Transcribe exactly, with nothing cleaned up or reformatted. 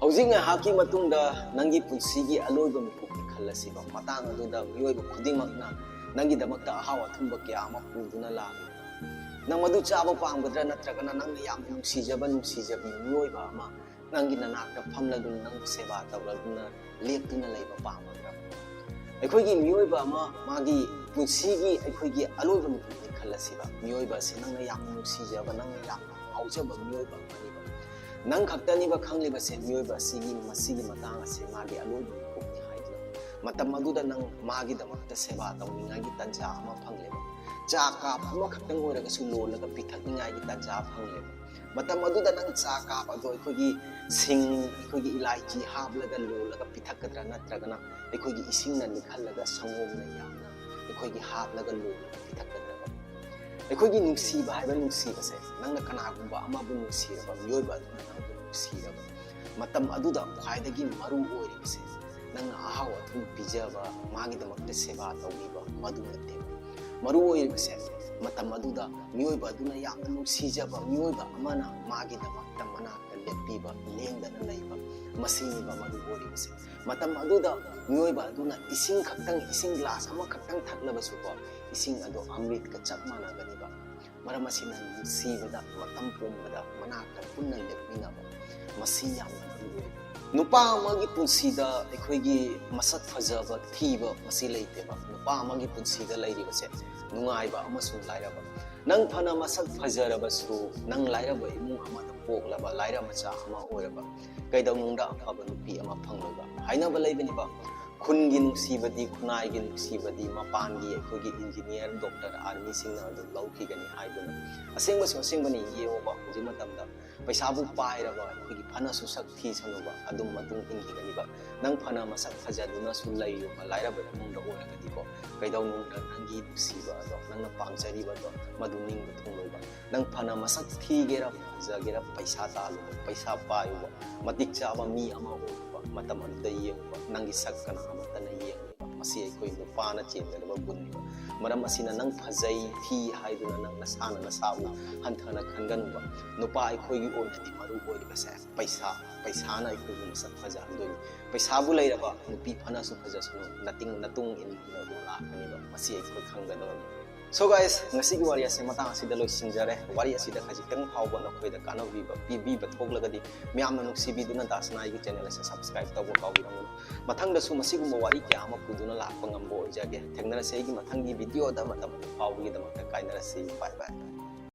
ꯍꯧꯖꯤꯛ ꯉꯥꯏꯍꯥꯛꯀꯤ ꯃꯇꯨꯡꯗ ꯅꯪꯒꯤ ꯄꯨꯟꯁꯤꯒꯤ ꯑꯂꯣꯏꯕ ꯃꯤꯀꯨꯞꯅꯤ ꯈꯜꯂꯁꯤꯕ꯫ ꯃꯇꯥꯡ ꯑꯗꯨꯗ ꯃꯤꯑꯣꯏꯕ ꯈꯨꯗꯤꯡꯃꯛꯅ ꯅꯪꯒꯤꯗꯃꯛꯇ ꯑꯍꯥꯎ ꯑꯊꯨꯝꯕ ꯀꯌꯥ ꯑꯃ ꯄꯨꯗꯨꯅ ꯂꯥꯛꯂꯤ꯫ ꯅꯪ ꯃꯗꯨ ꯆꯥꯕ ꯄꯥꯝꯒꯗ꯭ꯔꯥ, ꯅꯠꯇ꯭ꯔꯒꯅ ꯅꯪꯅ ꯌꯥꯝꯅ ꯅꯨꯡꯁꯤꯖꯕ, ꯅꯨꯡꯁꯤꯖꯕꯤ ꯃꯤꯑꯣꯏꯕ ꯑꯃ ꯅꯪꯒꯤ ꯅꯅꯥꯛꯇ ꯐꯝꯂꯗꯨꯅ ꯅꯪꯕꯨ ꯁꯦꯕꯥ ꯇꯧꯔꯗꯨꯅ ꯂꯦꯞꯇꯨꯅ ꯂꯩꯕ ꯄꯥꯝꯒꯗ꯭ꯔꯥ? ꯑꯩꯈꯣꯏꯒꯤ ꯃꯤꯑꯣꯏꯕ ꯑꯃ ꯃꯥꯒꯤ ꯄꯨꯟꯁꯤꯒꯤ ꯑꯩꯈꯣꯏꯒꯤ ꯑꯂꯣꯏꯕ ꯃꯤꯀꯨꯞꯅꯤ ꯈꯜꯂꯁꯤꯕ꯫ ꯃꯤꯑꯣꯏꯕ ꯑꯁꯤ ꯅꯪꯅ ꯌꯥꯝꯅ ꯅꯨꯡꯁꯤꯖꯕ, ꯅꯪꯅ ꯌꯥꯝꯅ ꯉꯥꯎꯖꯕ ꯃꯤꯑꯣꯏꯕ ꯑꯃꯅꯤꯕ꯫ ꯅꯪ ꯈꯛꯇꯅꯤꯕ ꯈꯪꯂꯤꯕꯁꯦ ꯃꯤꯑꯣꯏꯕ ꯑꯁꯤꯒꯤ ꯃꯁꯤꯒꯤ ꯃꯇꯥꯡ ꯑꯁꯦ ꯃꯥꯒꯤ ꯑꯂꯣꯏꯕ ꯃꯤꯀꯨꯞꯅꯤ ꯍꯥꯏꯗꯨꯅ꯫ ꯃꯇꯝ ꯑꯗꯨꯗ ꯅꯪ ꯃꯥꯒꯤꯗꯃꯛꯇ ꯁꯦꯕꯥ ꯇꯧꯅꯤꯡꯉꯥꯏꯒꯤ ꯇꯥꯟꯖꯥ ꯑꯃ ꯐꯪꯂꯦꯕ꯫ ꯆꯥ ꯀꯥꯞ ꯑꯃꯈꯛꯇꯪ ꯑꯣꯏꯔꯒꯁꯨ ꯂꯣꯜꯂꯒ ꯄꯤꯊꯛꯅꯤꯡꯉꯥꯏꯒꯤ ꯇꯥꯟꯖꯥ ꯐꯪꯂꯦꯕ꯫ ꯃꯇꯝ ꯑꯗꯨꯗ ꯅꯪ ꯆꯥ ꯀꯥꯞ ꯑꯗꯣ ꯑꯩꯈꯣꯏꯒꯤ ꯁꯤꯡ, ꯑꯩꯈꯣꯏꯒꯤ ꯏꯂꯥꯏꯆꯤ ꯍꯥꯞꯂꯒ ꯂꯣꯜꯂꯒ ꯄꯤꯊꯛꯀꯗ꯭ꯔꯥ, ꯅꯠꯇ꯭ꯔꯒꯅ ꯑꯩꯈꯣꯏꯒꯤ ꯏꯁꯤꯡꯅ ꯅꯤꯛꯍꯜꯂꯒ ꯁꯪꯒꯣꯝꯅ ꯌꯥꯝꯅ ꯑꯩꯈꯣꯏꯒꯤ ꯍꯥꯞꯂꯒ ꯂꯣꯜꯂꯒ ꯄꯤꯊꯛꯀꯗ꯭ꯔꯕ? ꯑꯩꯈꯣꯏꯒꯤ ꯅꯨꯡꯁꯤꯕ ꯍꯥꯏꯕ ꯅꯨꯡꯁꯤꯕꯁꯦ, ꯅꯪꯅ ꯀꯅꯥꯒꯨꯝꯕ ꯑꯃꯕꯨ ꯅꯨꯡꯁꯤꯔꯕ, ꯃꯤꯑꯣꯏꯕ ꯑꯗꯨꯅ ꯅꯪꯕꯨ ꯅꯨꯡꯁꯤꯔꯕ ꯃꯇꯝ ꯑꯗꯨꯗ ꯈ꯭ꯋꯥꯏꯗꯒꯤ ꯃꯔꯨ ꯑꯣꯏꯔꯤꯕꯁꯦ, ꯅꯪꯅ ꯑꯍꯥꯎ ꯑꯊꯨꯝ ꯄꯤꯖꯕ, ꯃꯥꯒꯤꯗꯃꯛꯇ ꯁꯦꯕꯥ ꯇꯧꯕꯤꯕ, ꯃꯗꯨ ꯅꯠꯇꯦꯕ꯫ ꯃꯔꯨ ꯑꯣꯏꯔꯤꯕꯁꯦ, ꯃꯇꯝ ꯑꯗꯨꯗ ꯃꯤꯑꯣꯏꯕ ꯑꯗꯨꯅ ꯌꯥꯝꯅ ꯅꯨꯡꯁꯤꯖꯕ ꯃꯤꯑꯣꯏꯕ ꯑꯃꯅ ꯃꯥꯒꯤꯗꯃꯛꯇ ꯃꯅꯥꯛꯇ ꯂꯦꯞꯄꯤꯕ, ꯂꯦꯡꯗꯅ ꯂꯩꯕ, ꯃꯁꯤꯅꯦꯕ ꯃꯔꯨ ꯑꯣꯏꯔꯤꯕꯁꯦ꯫ ꯃꯇꯝ ꯑꯗꯨꯗ ꯃꯤꯑꯣꯏꯕ ꯑꯗꯨꯅ ꯏꯁꯤꯡ ꯈꯛꯇꯪ, ꯏꯁꯤꯡ ꯒ꯭ꯂꯥꯁ ꯑꯃꯈꯛꯇꯪ ꯊꯛꯂꯕꯁꯨꯀꯣ, ꯏꯁꯤꯡ ꯑꯗꯣ ꯑꯃ꯭ꯔꯤꯠꯀ ꯆꯞ ꯃꯥꯟꯅꯒꯅꯤꯕ꯫ ꯃꯔꯝ ꯑꯁꯤꯅ ꯅꯨꯡꯁꯤꯕꯗ, ꯃꯇꯝ ꯄꯨꯝꯕꯗ ꯃꯅꯥꯛꯇ ꯄꯨꯟꯅ ꯂꯦꯞꯃꯤꯟꯅꯕ, ꯃꯁꯤ ꯌꯥꯝꯅ ꯃꯔꯨ ꯑꯣꯏ꯫ ꯅꯨꯄꯥ ꯑꯃꯒꯤ ꯄꯨꯟꯁꯤꯗ ꯑꯩꯈꯣꯏꯒꯤ ꯃꯁꯛ ꯐꯖꯕ ꯊꯤꯕ ꯃꯁꯤ ꯂꯩꯇꯦꯕ꯫ ꯅꯨꯄꯥ ꯑꯃꯒꯤ ꯄꯨꯟꯁꯤꯗ ꯂꯩꯔꯤꯕꯁꯦ ꯅꯨꯡꯉꯥꯏꯕ ꯑꯃꯁꯨꯡ ꯂꯥꯏꯔꯕ꯫ ꯅꯪ ꯐꯅ ꯃꯁꯛ ꯐꯖꯔꯕꯁꯨ, ꯅꯪ ꯂꯥꯏꯔꯕ ꯏꯃꯨꯡ ꯑꯃꯗ ꯄꯣꯛꯂꯕ, ꯂꯥꯏꯔ ꯃꯆꯥ ꯑꯃ ꯑꯣꯏꯔꯕ, ꯀꯩꯗꯧꯅꯨꯡꯗ ꯑꯐꯕ ꯅꯨꯄꯤ ꯑꯃ ꯐꯪꯂꯣꯏꯕ꯫ ꯍꯥꯏꯅꯕ ꯂꯩꯕꯅꯤꯕ, ꯈꯨꯟꯒꯤ ꯅꯨꯡꯁꯤꯕꯗꯤ, ꯈꯨꯟꯅꯥꯏꯒꯤ ꯅꯨꯡꯁꯤꯕꯗꯤ ꯃꯄꯥꯟꯒꯤ ꯑꯩꯈꯣꯏꯒꯤ ꯏꯟꯖꯤꯅꯤꯌꯥꯔ, ꯗꯣꯛꯇꯔ, ꯑꯥꯔꯃꯤꯁꯤꯡꯅ ꯑꯗꯨꯝ ꯂꯧꯈꯤꯒꯅꯤ ꯍꯥꯏꯗꯨꯅ꯫ ꯑꯁꯦꯡꯕꯁꯨ ꯑꯁꯦꯡꯕꯅꯤ, ꯌꯦꯡꯉꯨꯕ, ꯍꯧꯖꯤꯛ ꯃꯇꯝꯗ ꯄꯩꯁꯥꯕꯨ ꯄꯥꯏꯔꯕ, ꯑꯩꯈꯣꯏꯒꯤ ꯐꯅꯁꯨ ꯁꯛ ꯊꯤꯁꯅꯨꯕ, ꯑꯗꯨꯝ ꯃꯇꯨꯡ ꯏꯟꯈꯤꯒꯅꯤꯕ꯫ ꯅꯪ ꯐꯅ ꯃꯁꯛ ꯐꯖꯗꯨꯅꯁꯨ ꯂꯩꯔꯨꯕ, ꯂꯥꯏꯔꯕ ꯏꯃꯨꯡꯗ ꯑꯣꯏꯔꯒꯗꯤꯀꯣ, ꯀꯩꯗꯧꯅꯨꯡꯗ ꯅꯪꯒꯤ ꯅꯨꯡꯁꯤꯕ ꯑꯗꯣ, ꯅꯪꯅ ꯄꯥꯝꯖꯔꯤꯕꯗꯣ, ꯃꯗꯨ ꯅꯤꯡꯕ ꯊꯨꯡꯂꯣꯏꯕ꯫ ꯅꯪ ꯐꯅ ꯃꯁꯛ ꯊꯤꯒꯦꯔꯥ, ꯐꯖꯒꯦꯔꯥ, ꯄꯩꯁꯥ ꯇꯥꯜꯂꯨꯕ, ꯄꯩꯁꯥ ꯄꯥꯏꯌꯨꯕ, ꯃꯇꯤꯛ ꯆꯥꯕ ꯃꯤ ꯑꯃ ꯑꯣꯏꯔꯨꯕ, ꯃꯇꯝ ꯑꯗꯨꯗ ꯌꯦꯡꯉꯨꯕ, ꯅꯪꯒꯤ ꯁꯛ ꯀꯅꯥ ꯑꯃꯠꯇꯅ ꯌꯦꯡꯂꯣꯏꯕ꯫ ꯃꯁꯤ ꯑꯩꯈꯣꯏ ꯅꯨꯄꯥꯅ ꯆꯦꯟꯒꯗꯕ ꯒꯨꯟꯅꯤꯕ꯫ ꯃꯔꯝ ꯑꯁꯤꯅ ꯅꯪ ꯐꯖꯩ ꯊꯤ ꯍꯥꯏꯗꯨꯅ ꯅꯪ ꯅꯁꯥꯅ ꯅꯁꯥꯕꯨ ꯍꯟꯊꯅ ꯈꯟꯒꯅꯨꯕ꯫ ꯅꯨꯄꯥ ꯑꯩꯈꯣꯏꯒꯤ ꯑꯣꯏꯅꯗꯤ ꯃꯔꯨ ꯑꯣꯏꯔꯤꯕꯁꯦ ꯄꯩꯁꯥ, ꯄꯩꯁꯥꯅ ꯑꯩꯈꯣꯏꯕꯨ ꯃꯁꯛ ꯐꯖꯍꯟꯗꯣꯏꯅꯤ꯫ ꯄꯩꯁꯥꯕꯨ ꯂꯩꯔꯕ ꯅꯨꯄꯤ ꯐꯅꯁꯨ ꯐꯖꯁꯅꯨ, ꯅꯇꯤꯡ ꯅꯇꯨꯡ ꯏꯟꯗꯨꯅ ꯑꯗꯨꯝ ꯂꯥꯛꯀꯅꯤꯕ꯫ ꯃꯁꯤ ꯑꯩꯈꯣꯏ ꯈꯪꯒꯗꯕꯅꯤ꯫ So guys, ꯉꯁꯤꯒꯤ ꯋꯥꯔꯤ ꯑꯁꯦ ꯃꯇꯥꯡ ꯑꯁꯤꯗ ꯂꯣꯏꯁꯤꯟꯖꯔꯦ꯫ ꯋꯥꯔꯤ ꯑꯁꯤꯗ ꯈꯖꯤꯛꯇꯪ ꯐꯥꯎꯕ ꯅꯈꯣꯏꯗ ꯀꯥꯟꯅꯕꯤꯕ ꯄꯤꯕꯤꯕ ꯊꯣꯛꯂꯒꯗꯤ ꯃꯌꯥꯝꯅ ꯅꯨꯡꯁꯤꯕꯤꯗꯨꯅ ꯗꯥꯁꯅꯥꯏꯒꯤ channel ꯑꯁꯦ subscribe ꯇꯧꯕ ꯀꯥꯎꯕꯤꯔꯝꯒꯅꯨ꯫ ꯃꯊꯪꯗꯁꯨ ꯃꯁꯤꯒꯨꯝꯕ ꯋꯥꯔꯤ ꯀꯌꯥ ꯑꯃ ꯄꯨꯗꯨꯅ ꯂꯥꯛꯄ ꯉꯝꯕ ꯑꯣꯏꯖꯒꯦ꯫ ꯊꯦꯡꯅꯔꯁꯦ ꯑꯩꯒꯤ ꯃꯊꯪꯒꯤ videoꯗ꯫ ꯃꯇꯝ ꯑꯗꯨ ꯐꯥꯎꯕꯒꯤꯗꯃꯛꯇ ꯀꯥꯏꯅꯔꯁꯤ꯫ Bye bye꯫